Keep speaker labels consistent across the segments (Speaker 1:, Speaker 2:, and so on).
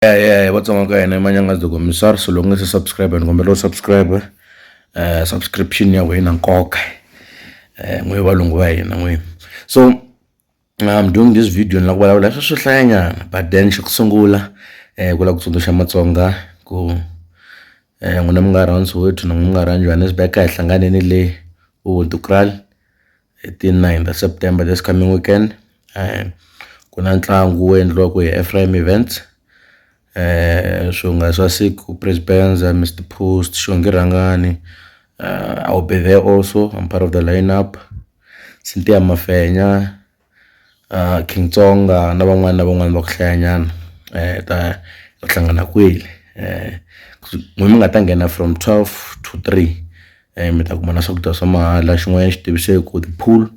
Speaker 1: Ya ya Vatsonga ka hina i Manyangadze Commissar, so loko u nga se subscribe ni kombela u subscribe subscription ya wena yi na nkoka n'we valungu va hina n'we. So I'm doing this video ni lava ku vulavula hi swilo swo hlayanyana, but then xa ku sungula ku lava ku tsundzuxa Matsonga ku n'wina mi nga rhandzi Soweto na n'wina mi nga rhandzi Johannesburg a hi hlanganeni le Ubuntu-Kraal hi ti 9 ta September, this coming weekend. Ku na ntlangu wu endliwaka hi Ephraim Events, swihunga swa siku, Prince Benza, Mr Post, Xongi Rhangani. I will be there also, I'm part of the lineup. Cynthia Mafenya, King Tsonga na van'wani na van'wani va ku hlayanyana. Ta hlangana kwele, n'wina mi nga ta nghena from 12 to 3, mi ta kuma na swakudya swa mahala. Xin'wanyana xi tivise ku the pool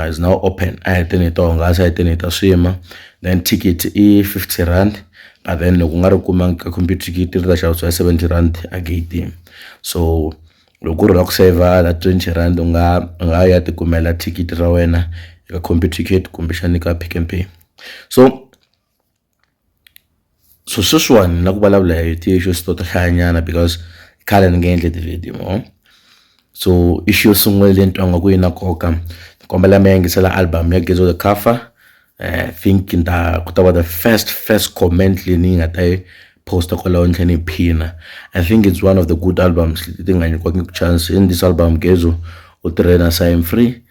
Speaker 1: is now open, a hi teni hi ta hungasa, a hi teni hi ta swima. Then ticket i R50, but then loko u nga ri kumangi ka Computicket, ri ta xavisiwa hi R70 ageyitini. So loko ku ri u lava ku saver that R20, u nga ya ti kumela thikithi ra wena eka Computicket kumbexani ka Pick n Pay. So sweswiwani ni lava ku vulavula hi ti-issues to hlayanyana because khale ni nga endli ti-video mo. So issue yo sungula leyi ni twa nga ku yi na nkoka, ni kombela mi yingisela album ya Gezo the Kaffer. I think ni ta ku ta va the first comment leyi ni nga ta yi posta kwalaho, ni tlhela ni yi phina. I think it's one of the good albums leti nga nyikiwangiki chance. In this album, Gezo u tirhe na Sim Free,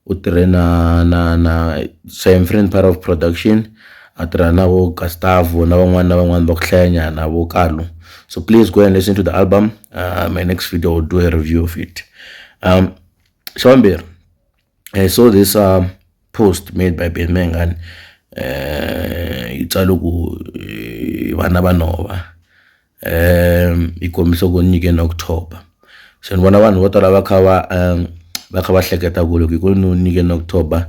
Speaker 1: u tirhe na Sim Free in part of production, a tirha na vo Gustavo na van'wani na van'wani va ku hlayanyana vo Kalu. So please go and listen to the album. My next video will do a review of it. Xa vumbirhi, I saw this post made by Benny Mayengani. Yi tsale ku vana va nhova, yi kombisa ku nyike in October. Se ni vona vanhu vo tala va kha va hleketa ku loko hi ku ni nyike in October,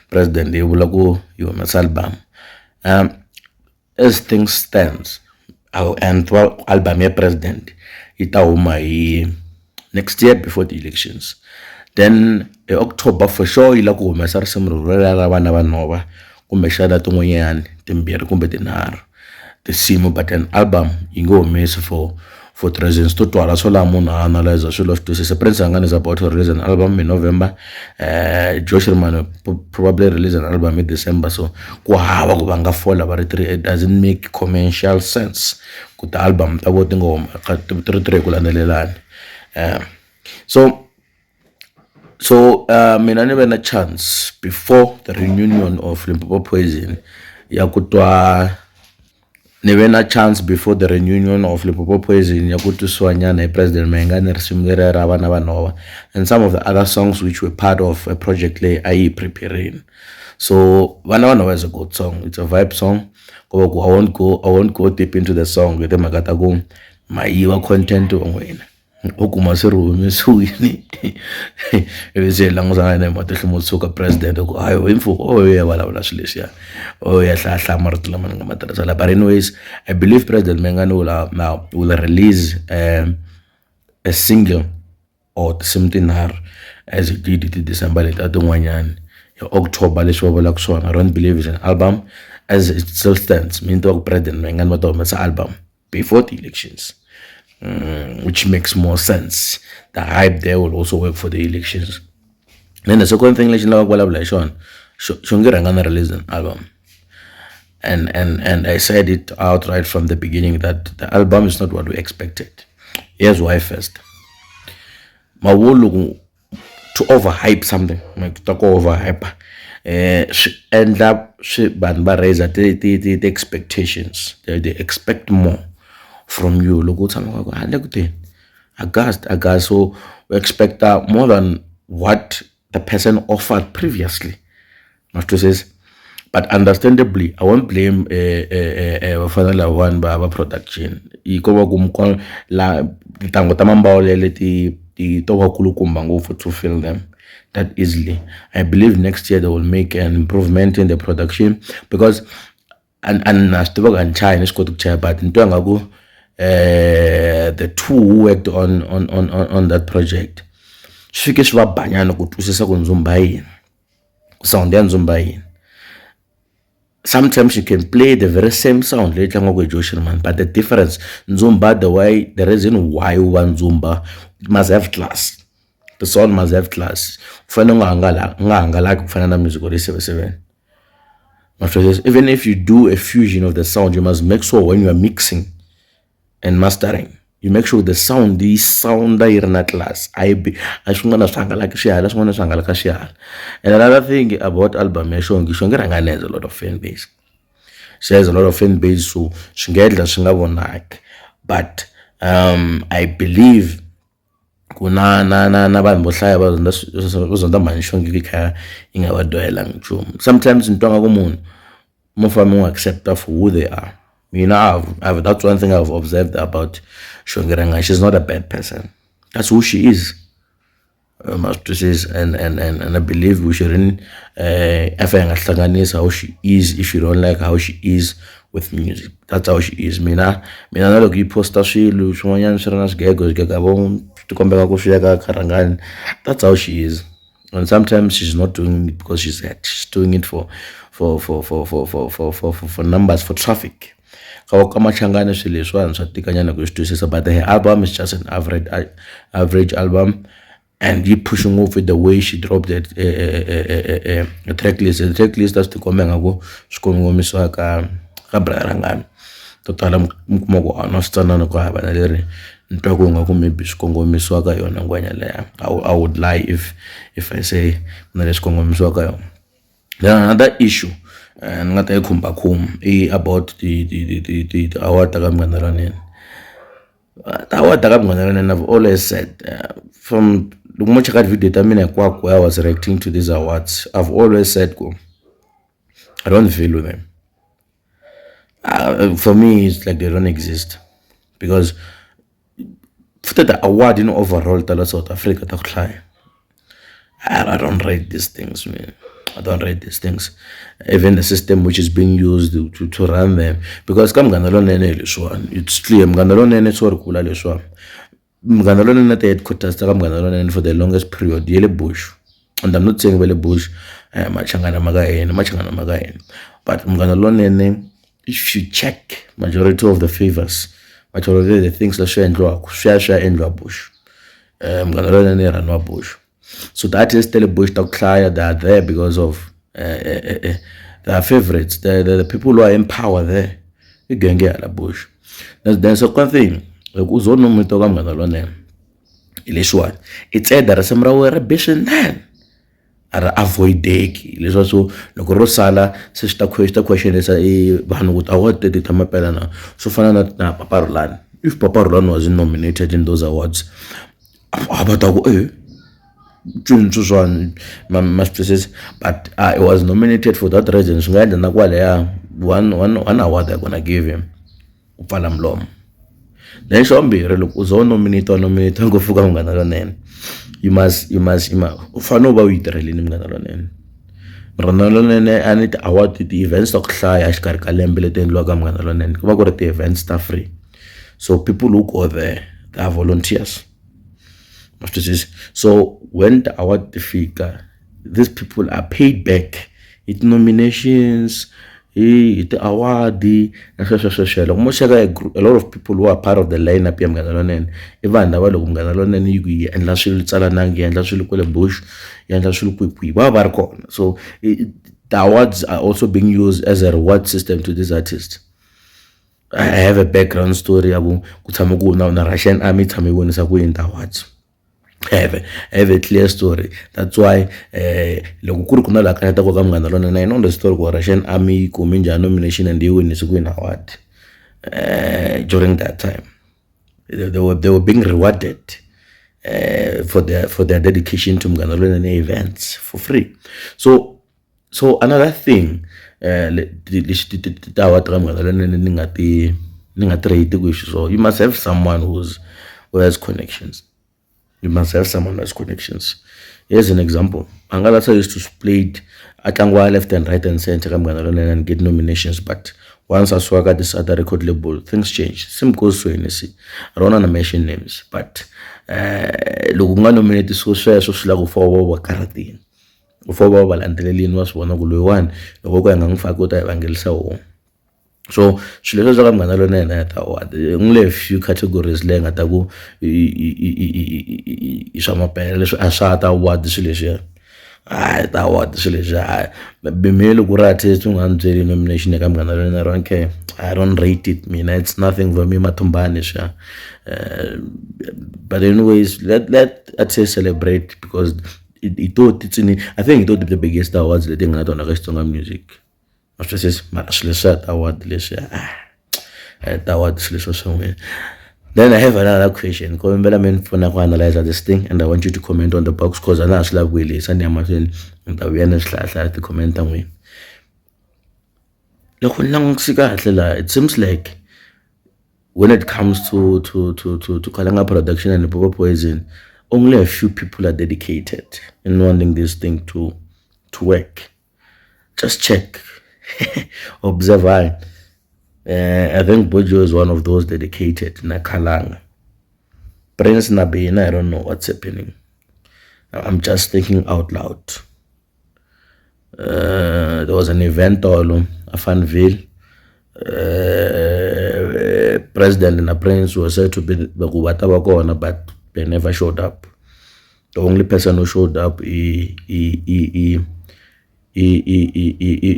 Speaker 1: president yi vula ku yi humesa album. As things stands and album ya president yi ta huma hi next year before the elections. Then hi October for sure yi lava ku humesa risimu rero ra vana va nhova, kumbexana tin'wanyani timbirhi kumbe tinharhu tinsimu, but an album yi nge humesi for reasons to twala swo laha munhu a analyze swilo swi twisisa. Prince Rhangani is about to release an album in November, Joe Shirimani probably release an album in December, so ku hava ku va nga fola va ri three. It doesn't make commercial sense ku ti-album ta vona ti nga huma ti ri three hi ku landzelelana. So mina ni ve na chance before the reunion of Limpopo Poison ya ku twa, ni ve na chance before the reunion of Limpopo Poison ya ku twisiwa nyana hi President Mayengani risimu leriya ra vana va nhova and some of the other songs which were part of a project leyi a yi preparing. So vana va nhova is a good song, it's a vibe song. Ko va ku I won't go deep into the song hi timhaka ta ku ma yiva content wa n'wina, u kuma se ri humesiwile, ivi se hi langutana na hi matihlo mo tshuka president ku hayi hi mpfhuka o ya vulavula swilo leswiya, o ya hlayahlaya marito lama ni nga ma tirhisa la. But anyways, I believe President Mayengani will now will release a single or tinsimu tinharhu as he did hi ti-December letiya tin'wanyani hi October leswi va vulaka swona. I don't believe it's an album as it still stands. Mina ni tiva ku President Mayengani va ta humesa album before the elections, which makes more sense. The hype there will also work for the elections. Then the second thing lexi ni lavaka ku vulavula hi xona, Xongi Rhangani released an album, and I said it out right from the beginning that the album is not what we expected. Here's why. First, mavulu to overhype something, like ta ku overhype, swi endla swi vanhu va raise ti expectations, they expect more from you. Loko u tshama ku a le ku teni August, August, so u expecta more than what the person offered previously, ma swi twisisa? But understandably, I won't blame vafana lavawani va production, yi ko va ku la tintangu ta mambawulele ti to va kulukumba ngopfu to fill them that easily. I believe next year they will make an improvement in the production because and na swi tiva ku a ni chayi, ni swi koti ku chaya, but ni twa nga ku the two who worked on that project swi fike swi va banyana ku twisisa ku ndzumba yini, ku sound ya ndzumba yini. Sometimes you can play the very same sound leyi tlangiwaka hi Joe Shirimani, but the difference, ndzumba, the way, the reason why wu va ndzumba, it must have class. The sound must have class. U fanele u nga u nga hangalaki ku fana na music wa le seven. Even if you do a fusion of the sound, you must make sure when you are mixing and mastering, you make sure the sound yi sound yi ri na class, a yi bi a swin'wana swi hangalaki swi hala, swin'wana swi hangalaka swi hala. And another thing about album ya Xongi, Xongi Rhangani has a lot of fan base. She has a lot of fan base, so swi nga endla swi nga vonaki, but I believe ku na vanhu vo hlaya va zonda va zonda mhani Xongi yi kha yi nga va dyohelangi nchumu. Sometimes ni twa nga ku munhu mo fane mi n'wi accept for who they are. Mina I've, that's one thing I've observed about Xongi Rhangani. She's not a bad person. That's who she is. Ma swi twisisa? And I believe we shouldn't a hi nga hlanganisa how she is if you don't like how she is with music. That's how she is. Mina na loko yi posta swilo swin'wanyana swi ri na swigego swigego vo swi ti kombeka ku swi ya ka Rhangani. That's how she is. And sometimes she's not doing it because she's hurt. She's doing it for numbers, for traffic. Ka Machangani swilo leswiwani swa tikanyana ku swi twisisa, but her album is just an average album, and yi push ngopfu the way she dropped it, track list. The track list a swi tikomba nga ku swi kongomisiwa ka Bra Rhangani. To tala mi kuma ku a na switsanana ku hava na leri ni twa ku nga ku maybe swi kongomisiwa ka yona ngwenya leya. I would lie if I say ku na leswi kongomisiwa ka yona. Then another issue ni nga ta yi khumbakhumba i about ti award ta ka Munghana Lonene. Ti-award ta ka Munghana Lonene, I've always said, from loko mo cheka video ta mina hinkwako where I was reacting to these awards, I've always said ku I don't value them. For me, it's like they don't exist, because futhi the award in overall ta la South Africa ta ku hlaya, I don't rate these things, man. I don't rate these things, even the system which is being used to run them, because ka Munghana Lonene hi leswiwani, it's clear Munghana Lonene, sorry ku vula leswiwani, Munghana Lonene, ti-headquarters ta ka Munghana Lonene for the longest period ye le Bush. And I'm not saying va le Bush Machangana ma ka hina, Machangana ma ka hina, but Munghana Lonene, if you check majority of the favors, majority of the things leswi endliwaka, swi ya swi ya endliwa Bush. Munghana Lonene yi rhaniwa Bush. So the artists ta le Bush ta ku hlaya, they are there because of their favorites, the people who are in power there, i genge hala Bush. Then second thing, loko u ze u nominate ka Munghana Lonene hi lexiwani, it's either risimu ra wena ri be swinene, a ri avoideki, leswiya swo loko ro sala se swi ta questionisa i vanhu ku ti-award teti ta mampela na. Swo fana na Papa Rhulani. If Papa Rhulani was nominated in those awards, a va ta ku e ncini sweswiwani, ma swi twisisa? But he was nominated for that reason. Swi nga endla na kwalaya one award I gonna give him ku pfala milomo. Then xa vumbirhi, loko u ze u nominate ngopfu ka Munghana Lonene, you must u fanele u va u yi tirhelini Munghana Lonene. Munghana Lonene a ni ti-award, ti-events ta ku hlaya exikarhi ka lembe leti endliwaka Munghana Lonene, ku va ku ri ti-events ta free. So people who go there, they are volunteers, ma swi twisisa? So when the award ti fika, these people are paid back hi ti-nominations, hi ti-award na sweswo sweswo. Loko mo cheka a lot of people who are part of the lineup ya Munghana Lonene i vanhu lava loko Munghana Lonene yi ku yi endla swilo tsalanangi, yi endla swilo kwale Bush, yi endla swilo kwihi kwihi, va va va ri kona. So the awards are also being used as a reward system to these artists. I have a background story ya ku tshama ku na Russian Army tshame yi vonisa ku yini ti-awards. I have a clear story. That's why loko ku ri ku na laha kanetaka ka Munghana Lonene, I know the story ku Russian Army yi kume njhani nomination and yi winise ku yini award. During that time they were being rewarded for their dedication to Munghana Lonene events for free. So another thing, lexi ti-award ta ka Munghana Lonene ni nga ti rate ku hi xiswona, you must have someone who has connections. You must have someone who has connections. Here's an example. Hangalasa used to split, a tlangiwa left and right and center ka Munghana Lonene and get nominations, but once a suka ka this other record label, things change. Same goes to NSC. I don't want to mention names, but loko ku nga nominate sweswo swi lava ku fa va karatini. Before va va landzelelini va swi vona ku loyiwani loko ko hi nga n'wi faki u ta hi vangelisa homu. So swilo leswi swa ka Munghana Lonene ya ti-award only a few categories leyi nga ta ku i swa mampela leswi a swa ha ti-award swilo leswiya, hayi ti-award swilo leswiya hayi. Mehe loko u ri artist u nga ni byeli nomination ya ka Munghana Lonene I don't care, I don't rate it mina it's nothing for me mathumbani leswiya. But anyways let artists celebrate because hi to ti I think hi to the biggest awards leti hi nga na tona ka Xitsonga music. Ma swi twisisa? Mara swilo leswiya ti-award leswiya a ti-award swilo leswiya swa n'wina. Then I have another question kombela mi ni pfuna ku analyze this thing and I want you to comment on the box cause a na ha swi lavi ku yi lehisa ni ya mahlweni ni ta vuya ni swi hlayahlaya ti-comment ta n'wina. Loko ni langutise kahle laha it seems like when it comes to Kalanga production and Limpopo Poison, only a few people are dedicated in wanting this thing to work. Just check, observe. I think Bojo is one of those dedicated na Kalanga. Prince Nabina, I don't know what's happening. I'm just thinking out loud. There was an event all Fanville. President and Prince were said to be the but they never showed up. The only person who showed up i i i i i i i i i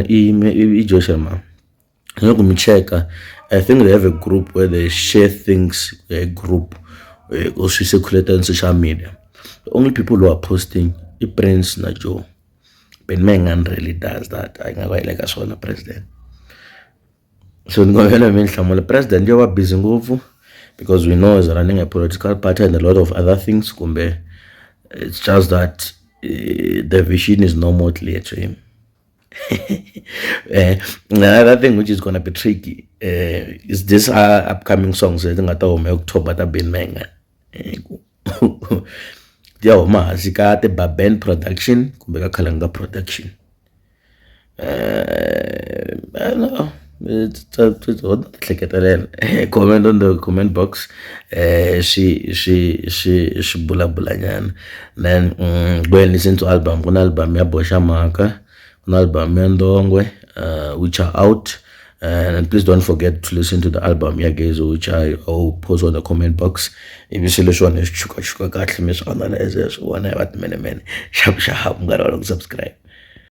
Speaker 1: i i i Joe Sharma. Loko mi cheka I think they have a group where they share things, a group or swi circulate on social media. The only people who are posting i Prince na Joe. Benny Mayengani really does that. A nga va yi le ka swona president. So ni kombela mi ni hlamula president yo va busy ngopfu because we know he's running a political party and a lot of other things kumbe it's just that the vision is no more clear to him. Another thing which is gonna be tricky is this upcoming songs leti nga ta huma hi October ta Benny Mayengani. Ti ya huma hansi ka ti-Baben production kumbe ka Khalanga production. I don't know. Ho ti hleketelela comment on the comment box swi swi swi swi bulabula nyana then go and listen to album ku na album ya Boxa Mhaka ku na album ya Ndongwe which are out and please don't forget to listen to the album ya Gezo which I will post on the comment box ivi swilo leswiwani hi swi chukachuka kahle mi swi analyze swi vona hi va timenemene xavu xavu nkarhi wa ku subscribe.